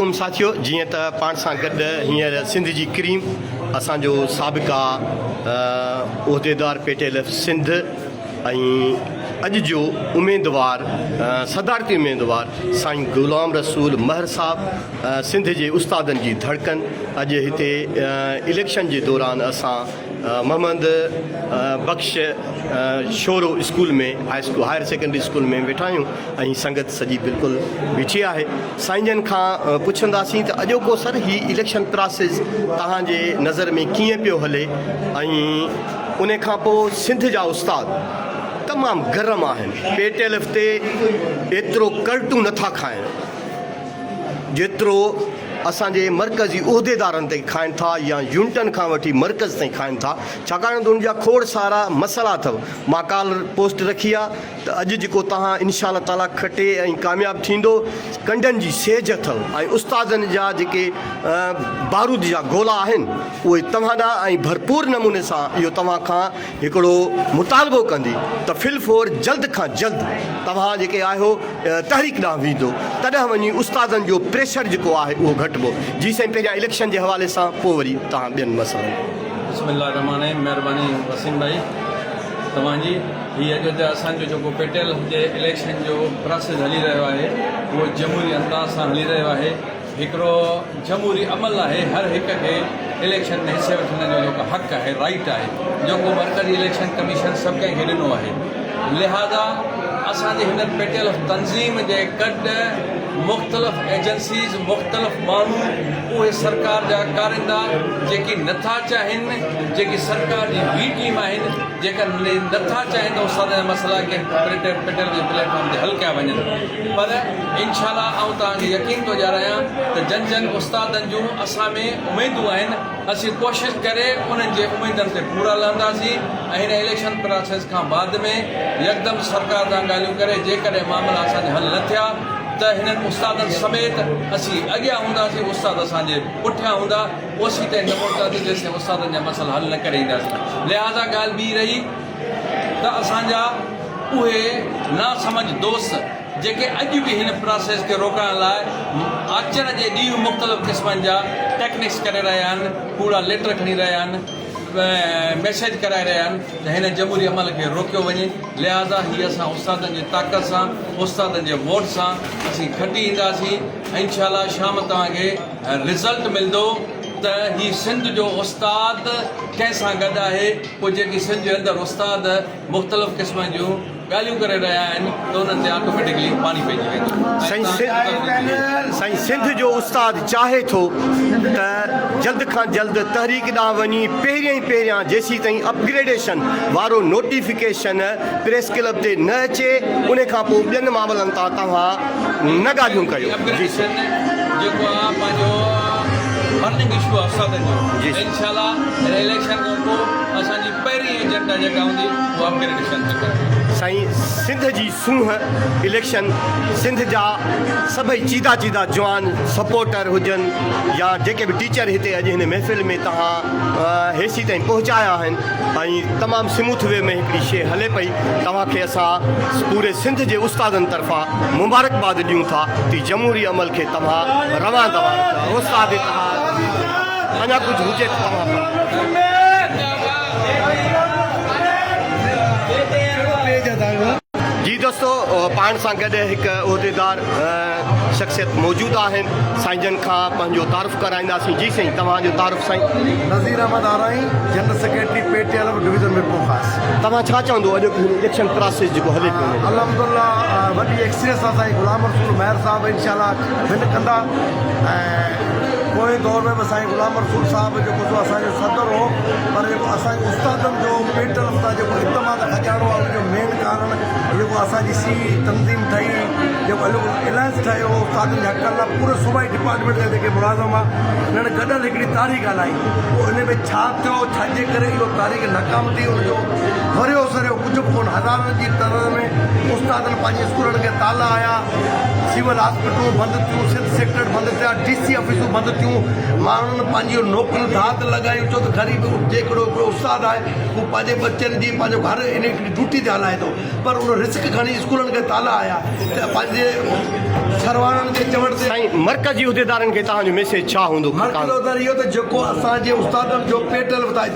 عليڪم ساٿيو جيئن ته پاڻ سان گڏ هينئر سنڌ جي ڪريم اسان جو سابقه عهديدار P T L F Sindh ۽ اڄ جو اميدوار صدارتي اميدوار سائين غلام رسول مهر صاحب سنڌ جي استادن جي ڌڙڪن اڄ هتي اليڪشن جي دوران اسان Muhammad Bakhsh Shoro school ۾ high school higher secondary school ۾ ويٺا آهيون ۽ سنگت سڄي بلڪل بيٺي آهي سائين جن کان پڇنداسين ته اڄوڪو سر هي اليڪشن پراسيس توهان جي نظر ۾ ڪيئن پيو هلي ۽ ان کان پوء سنڌ جا استاد تمام گرم آهن پي ٽي ايل ايف تي ايترو ڪرٽون نٿا کائن جيترو اسان جي مرڪزي عهديدارن تي کائن ٿا يا يونٽن کان وٺي مرڪز تائين کائن ٿا ڇاڪاڻ ته ان جا کوڙ سارا مسئلا اٿو مان ڪالهه پوسٽ رکي آ ته اڄ جيڪو توهان انشاء الله تعالي کٽي ۽ ڪامياب ٿيندو ڪنڊن جي سيج اٿو ۽ استادن جا جيڪي بارود جا گولا آهن اهي توهان ڏانهن ۽ ڀرپور نموني سان اهو توهان کان هڪڙو مطالبو ڪندي ته في الفور جلد کان جلد توهان جيڪي آهيو تحريڪ ڏانهن ويندو تڏهن وڃي استادن جو پريشر جيڪو آهي اهو گهٽبو جي سائين پهريان اليڪشن جي حوالي سان پوء وري توهان ٻين مسئلن تي. بسم الله الرحمٰن الرحيم مهرباني وسيم ڀائي توهان جي هي اڄ ته اسان جو جيڪو پيٽيل جي اليڪشن جو پراسيس هلي رهيو آهي اهو جمهوري انداز سان هلي رهيو آهي هڪڙو جمهوري عمل آهي هر هڪ کي اليڪشن ۾ حصي وٺڻ جو جيڪو حق آهي رائيٽ آهي جيڪو مرڪزي اليڪشن ڪميشن سڀ ڪنهن کي ڏنو آهي لهذا اسان جي هن پيٽيل تنظيم جي ڪڏ مختلف ايجنسيز مختلف ماڻهو اهي سرڪار جا ڪارندا جيڪي نٿا چاهين جيڪي سرڪار جي بي ٽيم آهن جيڪا نٿا چاهين ته استادن جا مسئلا ڪنهن پيٽيل جي پليٽ فارم تي حل ڪيا وڃن پر انشاء الله آئون توهان کي يقين ٿو ڏيارايان ته جن جن استادن جون اسان ۾ اميدون آهن اسين ڪوشش ڪري انهن جي اميدن تي پورا لهنداسين ۽ هن اليڪشن پراسيس کان بعد ۾ يڪدم سرڪار سان ڳالهيون ڪري جيڪڏهن معاملا اسان جا حل نه ٿيا ته هنن استادن سميت اسين اڳيان هونداسين استاد اسان جي پٺيان هوندا اوسيتائين نه موٽنداسين جيستائين استادن جا مسئلا حل نه ڪري اينداسين. لهٰذا ڳالهه ٻي رهي ته اسان جا اهي ناسمجهه دوست جيڪي اڄ به هن پراسيس کي روڪڻ لاء آچر جي ڏينهن مختلف قسمن جا ٽيڪنڪس ڪري رهيا آهن، ڪوڙا ليٽر کڻي رهيا آهن، ميسيج ڪرائي رهيا آهن ته هن جمهوري عمل کي روڪيو وڃي. لهٰذا هي اسان استادن جي طاقت سان، استادن جي ووٽ سان اسين کٽي اينداسين. انشاء الله شام توهان کي رزلٽ ملندو ته هي سنڌ جو استاد ڪنهن سان گڏ آهي پوء جيڪي سنڌ جي اندر استاد مختلف قسمن جون ڳالهيون ڪري رهيا آهن ته انهن تي آٽوميٽڪلي پاڻي پئجي ويندو ۽ توهان کي سائين سنڌ جو استاد چاهي ٿو ته جلد کان جلد تحريڪ ڏانهن وڃي پهريان ئي پهريان جيسيتائين اپگريڊيشن وارو نوٽيفڪيشن پريس ڪلب تي نه اچي ان کان پوء ٻين معاملن تان توهان نه ڳالهيون ڪيو جي سر. جيڪو آ پنهنجو برننگ اشو آ استادن جو انشاء الله هن اليڪشن کان پوء اسان جي پهرين ايجنڊا جيڪا هوندي اها اپگريڊيشن تي ڪرڻي. سائين سنڌ جي سونهن اليڪشن سنڌ جا سڀئي چيدا چيدا جوان سپورٽر هجن يا جيڪي به ٽيچر هتي اڄ هن محفل ۾ توهان هيسي تائين پهچايا آهن ۽ تمام سموٿ وي ۾ هڪڙي شي هلي پئي توهان کي اسان پوري سنڌ جي استادن طرفان مبارڪباد ڏيون ٿا ته جمهوري عمل کي توهان روان دوان رکيو استاد اتحاد اڃا ڪجهه هجي ته توهان جي دوستو پاڻ سان گڏ هڪ عهديدار شخصيت موجود آهن سائين جن کان پنهنجو تعارف ڪرائينداسين جي سائين توهان جو تعارف سائين. Nazir Ahmed Arain general secretary P T L F division Mirpurkhas. توهان ڇا چوندو اڄوڪي هن اليڪشن پراسيس جيڪو هلي پيو ان جي. الحمدالله وڏي اڪثريت سان سائين غلام رسول مهر صاحب انشاء الله ون ڪندا ۽ پوئين دور ۾ به سائين غلام رسول صاحب جيڪو سو اسان جو صدر هو پر جيڪو اسان جي استادن جو پي ٽي ايل ايف تان جيڪو اعتماد کڄائڻو آهي ان جو مين ڪارڻ جيڪو اسان جي سي تنظيم ٺهي جيڪو الائنس ٺهيو هو استادن جي حقن لاء پوري صوبائي ڊپارٽمينٽ جا جيڪي ملازم هئا انهن گڏيل هڪڙي تاريخ هلائي پوء ان ۾ ڇا ٿيو ڇا جي ڪري اهو تاريخ ناڪام ٿي ان جو وريو سريو ڪجهه به ڪونه هزارن جي تعداد ۾ استادن پنهنجي اسڪولن کي تالا هنيا سول هاسپيٽلون بند ٿيون سنڌ سيڪريٽريٽ بند ٿيا ڊي سي آفيسون بند ٿيون ماڻهن پنهنجون نوڪريون ڌات لڳايون ڇو ته غريب جيڪڏو هڪڙو استاد آهي هو پنهنجي ٻچن جي پنهنجو گهر ان هڪڙي ڊيوٽي تي هلائي ٿو پر ان رسڪ کڻي اسڪولن کي تالا آيا ته پنهنجي کروارن جي چوڻ تي. سائين مرڪزي عهديدارن کي توهان جو ميسيج ڇا هوندو؟ مرڪزي عهديدار اهو ته جيڪو اسان جي استادن جو پيٽل وتا.